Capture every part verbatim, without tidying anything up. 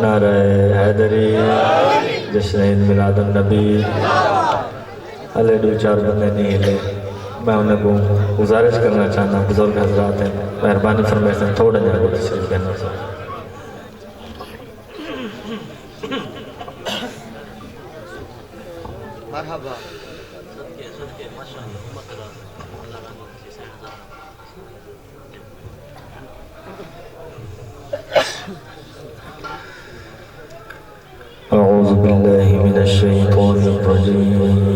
نعرہ حیدری، جشن عید میلاد النبی۔ ہلے ݙو چار بندے نہیں ہلے، میں انہاں کوں گزارش کرنا چاہنا، بزرگ حضرات ہیں، مہربانی فرمائے سن، تھوڑا جہاں کو تشریف دینا سن۔ مرحبا۔ أعوذ بالله من الشيطان الرجيم.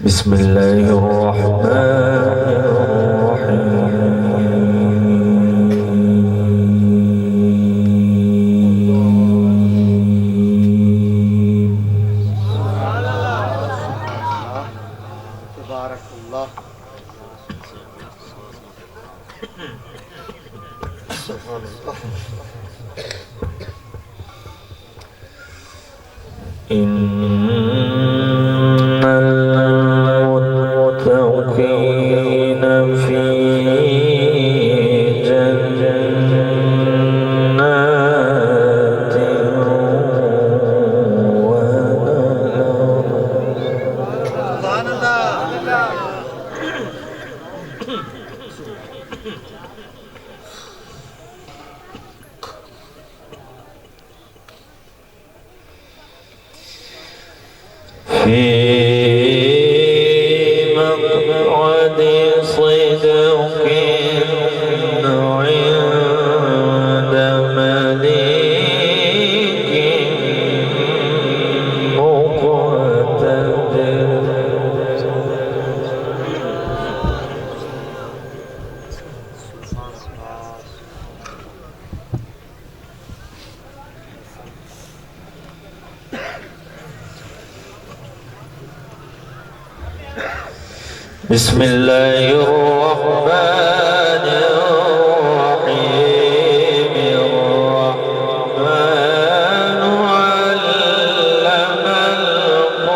بسم الله الرحمن الرحيم. تبارك الله. إن المتقين في جنات ونهر. في مقعد صدق عند مليك مقتدر. بسم الله الرحمن الرحيم. الرحمن علم القرآن.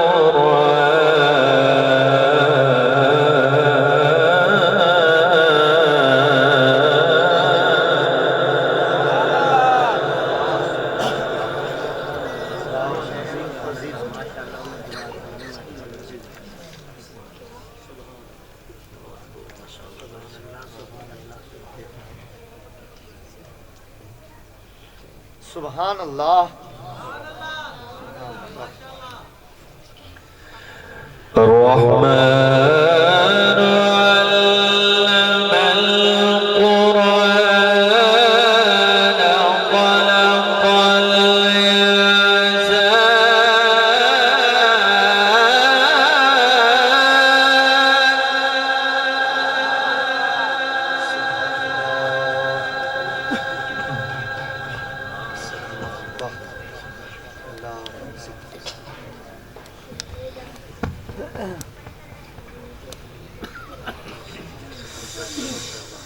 سبحان اللہ۔ الرحمن علم القرآن، خلق الإنسان.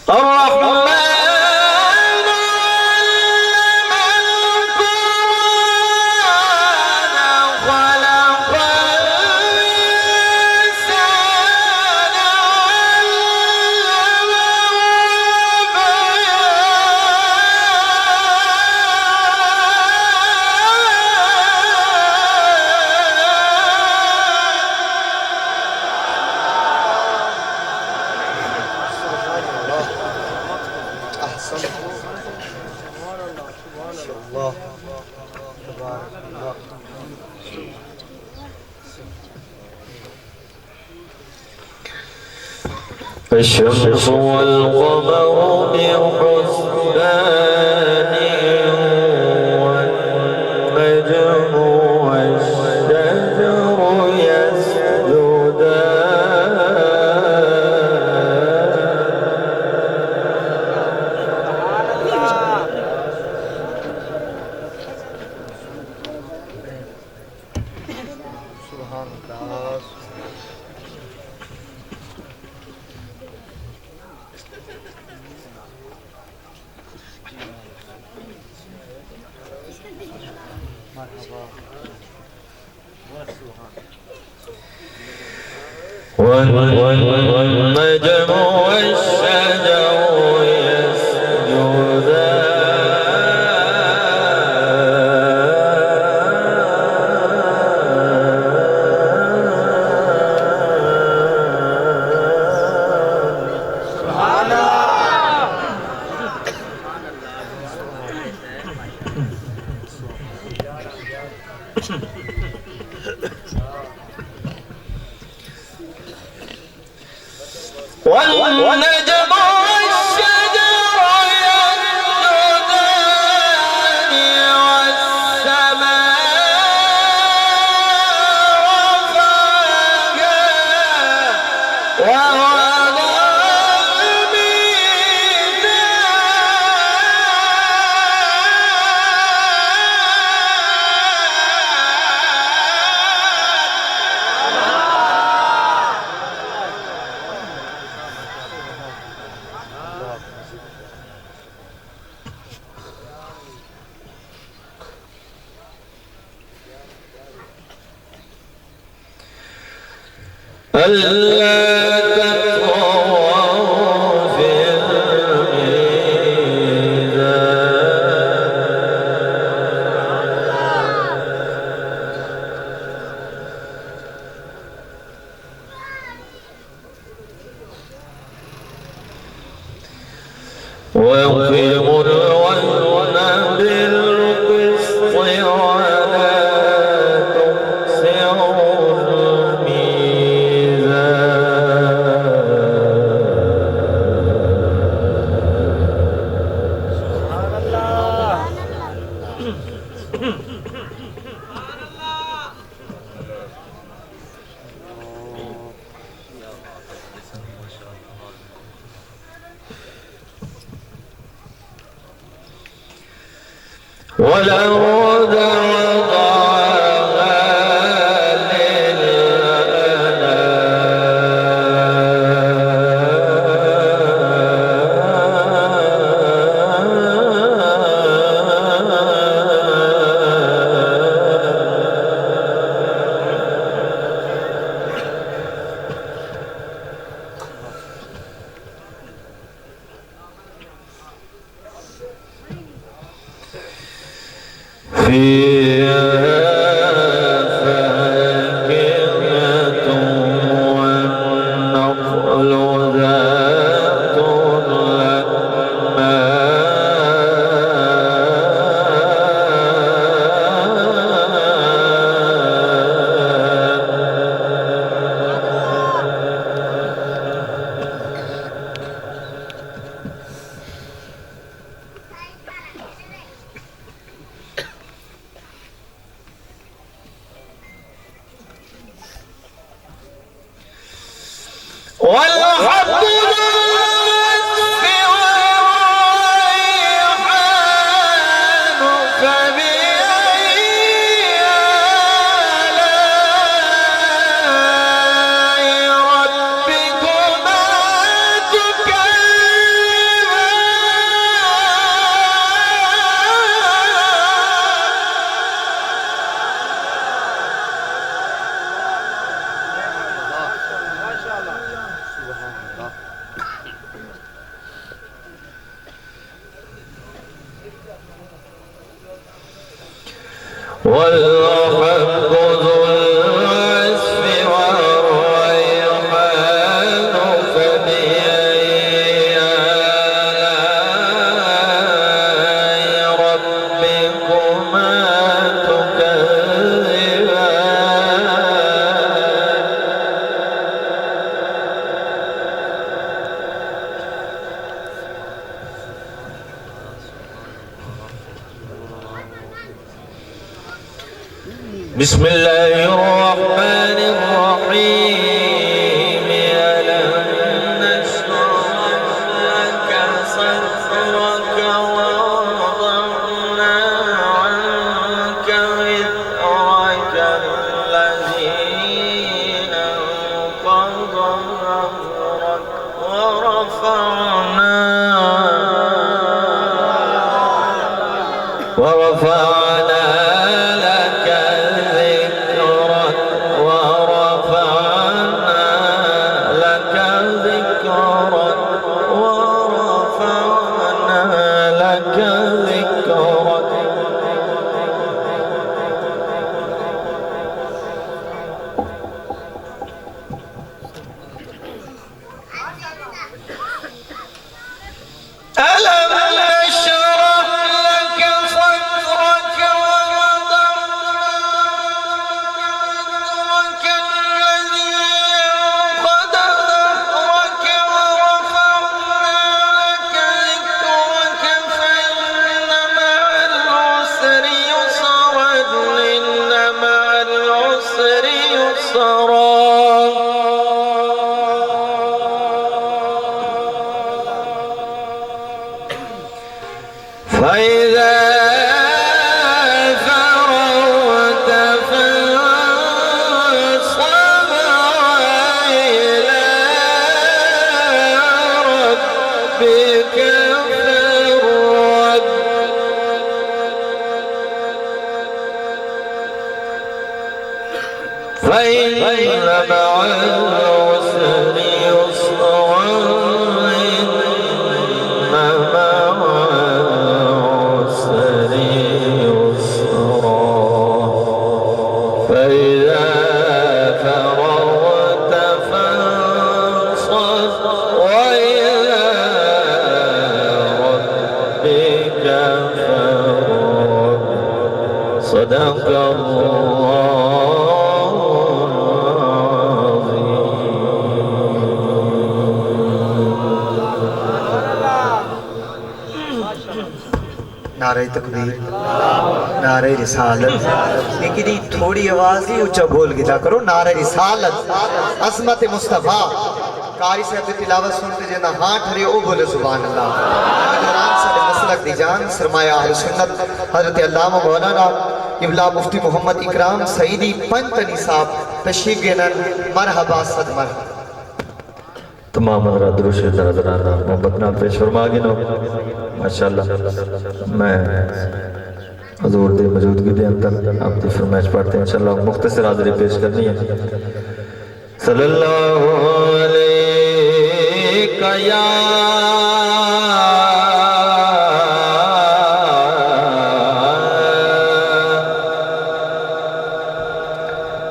الرحمن علم القرآن، خلق الإنسان، علمه البيان. سبحان اللہ۔ احسنت۔ ماشاء اللہ۔ تبارک اللہ۔ الشمس والقمر بحسبان، والنجم والشجر يسجدان. سبحان اللہ۔ والنجم والشجر يسجدان. والنجم والشجر يسجدان والسماء رفعها ووضع الميزان. ألا تطغوا في الميزان. وأقيموا الوزن بالقسط ولا تخسروا الميزان. والأرض وضعها للأنام. فيها فاكهة والنخل ذات الأكمام. والحب ذو العصف والريحان فبأي آلاء ربكما تكذبان. والحب ذو العصف والريحان فبأي آلاء ربكما تكذبان. بسم الله الرحمن الرحيم. ألم نشرح لك صدرك ووضعنا عنك وزرك الذي أنقض ظهرك ورفعنا، ورفعنا ألم نشرح لك صدرك ووضعنا عنك وزرك الذي أنقض ظهرك ورفعنا لك ذكرك فإن مع العسر يسرا، إن مع العسر يسرا. فإذا فرغت فانصب، وإلى ربك فارغب. فإن مع العسر يسرا، إن مع العسر يسرا. فإذا فرغت فانصب، وإلى ربك فارغب. صدق الله العظيم. نعرہ تکبیر، نعرہ رسالت۔ ایک دی تھوڑی آواز ہی اچا بول گھدا کرو، نعرہ رسالت، عظمت مصطفیٰ۔ قاری صاحب دی تلاوت سن تے جینداں ہاں ٹھرے، او بولے سبحان اللہ۔ اے دوران ساݙے مسلک دی جان، سرمایہ اہل سنت، حضرت علامہ مولانا قبلہ مفتی محمد اکرام سعیدی پنجتنی صاحب تشریف گھنن۔ مرحبا، صد مرحبا۔ تمام حضرات درود شریف دا نذرانہ محبت نال پیش فرما گھنو۔ ماشاءاللہ، میں حضور دی موجودگی دے اندر آپ دی فرمائش پڑھ تے انشاءاللہ مختصر حاضری پیش کرنی ہے۔ صلی اللہ علیک یا،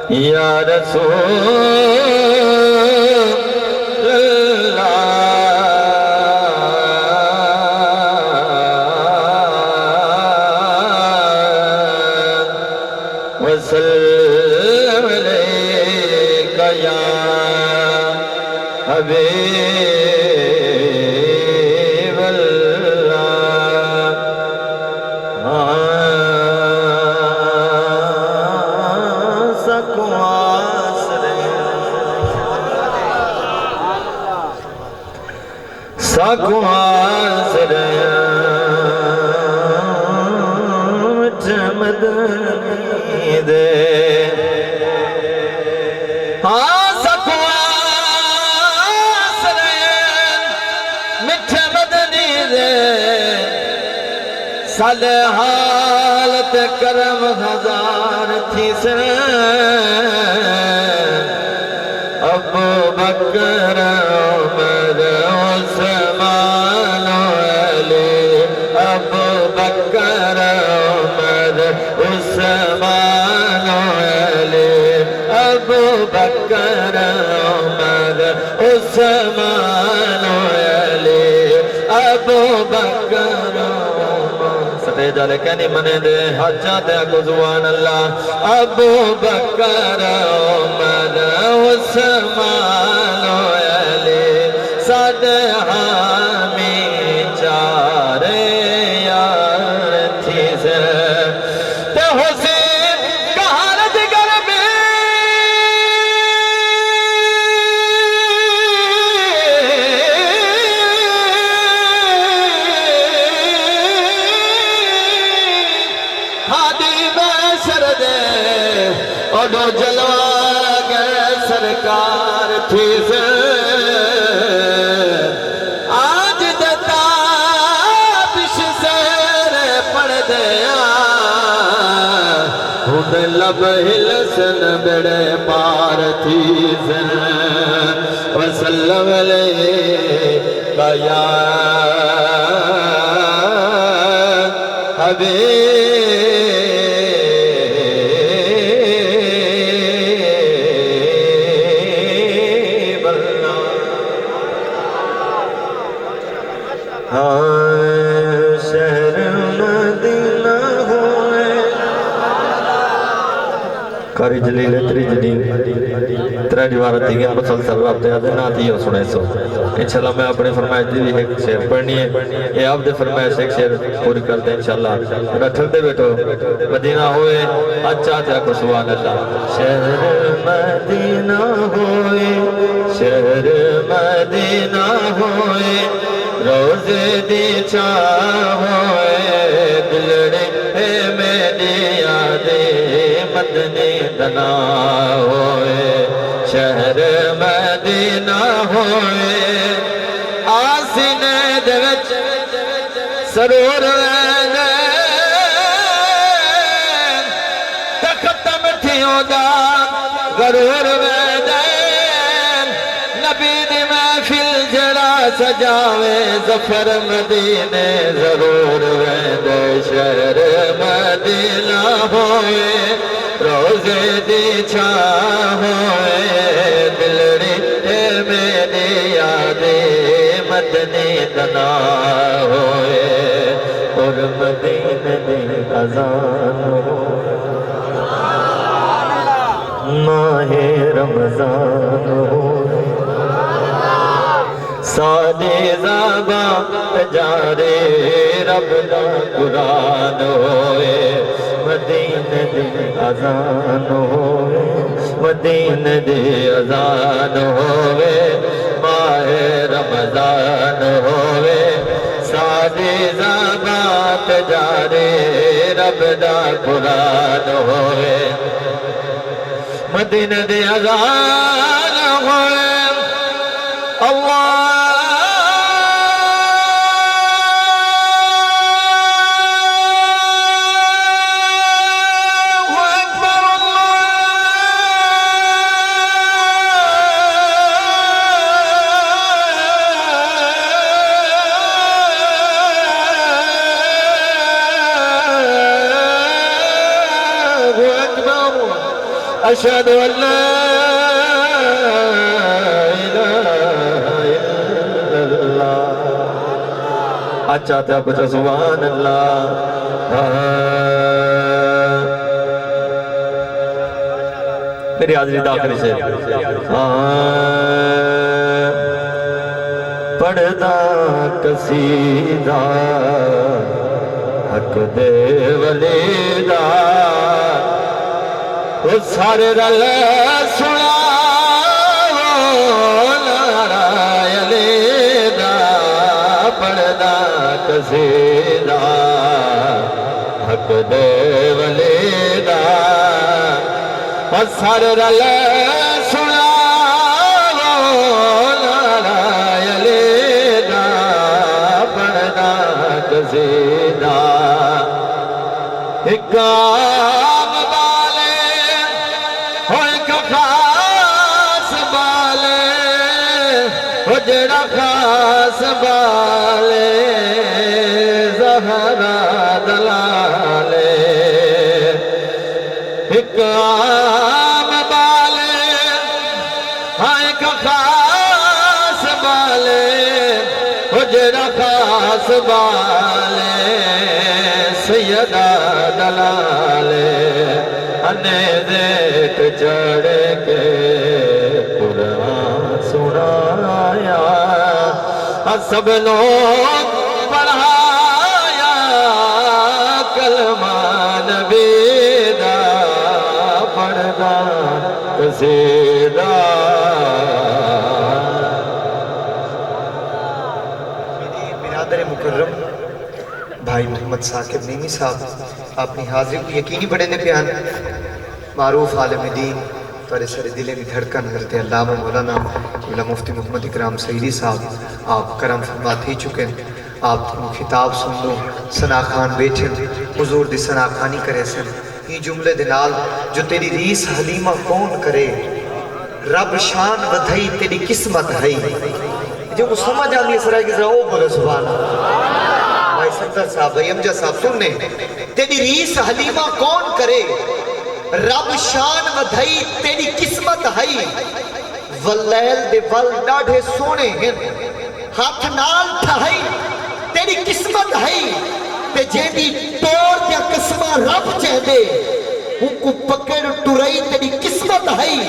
یا رسول اللہ۔ وسلم علیک یا حبیب اللہ۔ ہاں، ساکوں آسرے ساکوں آسرے مٹھے مدنی دے۔ ہاں، ساکوں آسرے مٹھے مدنی دے۔ ساݙے حال تے کرم ہزار تھیسن۔ ابو بکر، عمر، عثمان، علی۔ ابو بکر، عمر، عثمان، علی۔ ابو بکر، عمر، عثمان، علی۔ ابو بکر، عمر۔ سٹیج والے کہیں نہیں منے دے، حاجاں تے آکھو سبحان اللہ۔ ابو بکر، عمر، عثمان، علی، ساݙے حامی چار یار تھیسن۔ تے حسین قہر دی گرمی ہادی محشر دے، اوݙو جلوہ گر سرکار تھیسن۔ آج دے تابش سیر پڑھدے آں، ہݨ لب ہلسن ٻیڑے پار تھیسن۔ وسلم علیک یا حبیب اللہ۔ ہاں۔ ہماری جلیل تری جلیل ترے دیوار تھی گئے مسلسل رب دے آدھے نعت ہی سنے سو۔ انشاءاللہ میں اپنی فرمائش دی بھی ایک شعر پڑھنی ہے۔ یہ آپ دے فرمائش ایک شعر پوری کرتے ہیں انشاءاللہ۔ رٹھل دے بیٹھو مدینہ ہوئے اچھا تھا کو سبحان اللہ۔ شہر مدینہ ہوئے، شہر مدینہ ہوئے، روزے دی چھاں ہوئے، دلڑی اے میݙی آدھی مدنی دنا ہوئے، شہر مدینہ ہوئے۔ آ سینے دے وچ سرور ویندے، تے ختم تھیوں دا غرور ویندے۔ نبی دی محفل جڑا سجاوے، ظفر مدینے ضرور ویندے۔ شہر مدینہ ہوئے، روزے دی چھاں ہوئے، دلڑی اے میݙی آدھی مدنی دنا ہوئے، اور مدینے دی اذان ہوئے۔ ماہ رمضان ہووے، ساݙی زبان تے جاری رب دا قرآن ہووے، مدینے دی اذان ہووے، مدینے دی اذان ہووے، ماہ رمضان ہووے، ساݙی زبان تے جاری رب دا قرآن ہووے۔ مدینے دی اذان ہوئے، اللہ اکبر، اللہ اکبر۔ اشہد ان لا الہ الا اللہ۔ اچھا تھا کچھ سبحان اللہ۔ ہاں۔ میری حاضری دا آخری شعر۔ ہاں۔ پڑھدا قصیدہ حق دے ولی دا، او سارے رل سݨاوو نعرہ علی دا، پڑھدا قصیدہ حق دے ولی دا، او سارے رل سݨاوو نعرہ علی دا، پڑھدا قصیدہ۔ ہک عام ٻال ہے، ہو ہک خاص ٻال ہے، ہو جیڑھا خاص ٻال ہے، زہرا دا لال ہے۔ ہک عام ٻال ہے، ہاں ہک خاص ٻال ہے، او جیڑھا خاص ٻال ہے، سیدہ دا لال ہے، انیزے تے چڑھ کے قرآن سݨایا۔ سبھنوں پڑھایا کلمہ نبی دا، پڑھدا قصیدہ۔ برادر مکرم بھائی محمد ثاقب میمی صاحب اپݨی حاضری کوں یقینی بݨیندے پئے ہن۔ معروف عالم دین، تہاݙے سارے دلیں دی دھڑکن حضرت علامہ مولانا قبلہ مفتی محمد اکرام سعیدی صاحب آپ کرم فرما تھی چکن۔ آپ کوں خطاب سݨدوں ثنا خوان ٻیٹھن، حضور دی ثنا خوانی کریسن۔ ایں جملے دے نال جو تیݙی ریس حلیمہ کون کرے، رب شان ودھئی تیݙی قسمت ہئی۔ جیکوں سمجھ آندی ہے ذرا کہ ذرا او بولے سبحان اللہ۔ بھائی ستر صاحب، بھائی امجد صاحب سننے۔ تیݙی ریس حلیمہ کون کرے، رب شان ودھئی تیݙی قسمت ہئی۔ ولیل دے ول ݙاڈھے سوہݨے ہن، ہتھ نال ٹھہائی تیݙی قسمت ہئی۔ تے جیندی توڑ دیاں قسماں رب چہندے، اونکوں پکڑ ٹرئی تیݙی قسمت ہئی۔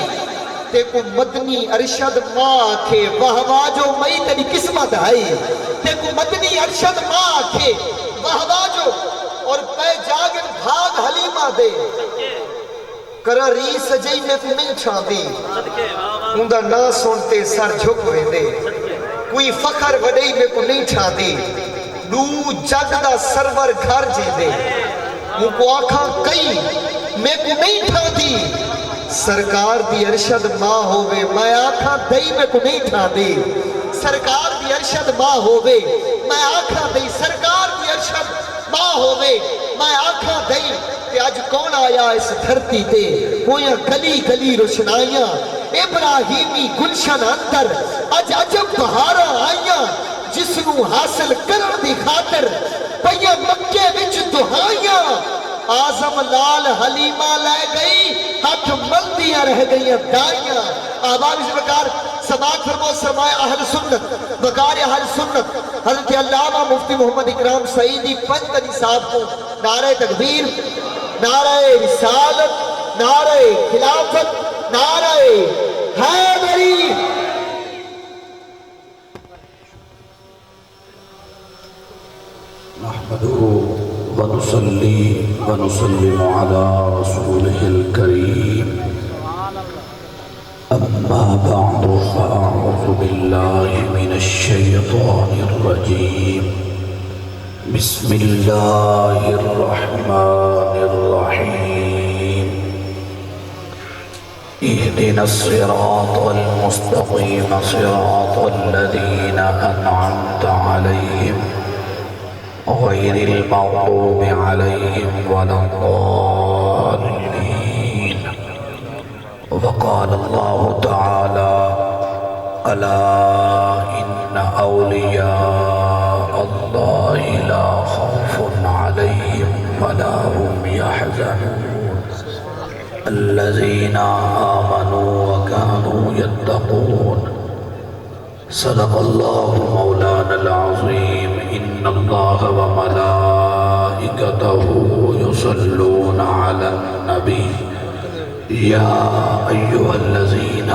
تیکوں مدنی ارشد ماء آکھے، واہ واہ جو مئی تیݙی قسمت ہئی۔ تیکوں مدنی ارشد ماء آکھے، واہ واہ جو۔ اور پئے جاڳن بھاڳ حلیمہ دے، کراں ری سجئی میکوں نئیں ٹھاندی۔ اوندا ناں سݨ تے سر جھک ویندے۔ کوئی فخر وݙئی میکوں نئیں ٹھاندی۔ ݙو جڳ دا سرور گھر جیندے۔ اونکوں آکھاں کئی میکوں نئیں ٹھاندی۔ سرکار دی ارشد ماء ہووے، میں آکھاں دئی میکوں نئیں ٹھاندی۔ سرکار دی ارشد ماء ہووے، میں آکھاں دئی۔ سرکار دی ارشد ماء ہووے، میں آکھاں دئی۔ تے اڄ کون آیا اس دھرتی تے؟ ہویاں گلی گلی روشنائیاں، ابراہیمی گلشن اندر اڄ عجب بہاراں آئیاں۔ جس نوں حاصل کرݨ دی خاطر پئیاں مکے وچ دہائیاں۔ اعظم لال حلیمہ لے ڳئی، ہتھ ملدیاں رہ ڳئیاں دائیاں۔ احباب عزیز وقار، سماعت فرمو، سرمایہ اہل سنت، وقار اہل سنت، حضرت علامہ مفتی محمد اکرام سعیدی پنجتنی صاحب کوں نعرہ تکبیر، نعرہ رسالت، نعرہ خلافت، نعرہ حیدری۔ نحمده ونصلي ونسلم على رسوله الكريم. أما بعد، فأعوذ بالله من الشيطان الرجيم. بسم الله الرحمن الرحيم. اهدنا الصراط المستقيم، صراط الذين أنعمت عليهم، غير المغضوب عليهم ولا الضالين. وقال الله تعالى: ألا إن أولياء الله لا خوف عليهم ولا هم يحزنون. الذين آمنوا وكانوا يتقون. صدق الله مولانا العظيم. إن الله وملائكته يصلون على النبي. يا أيها الذين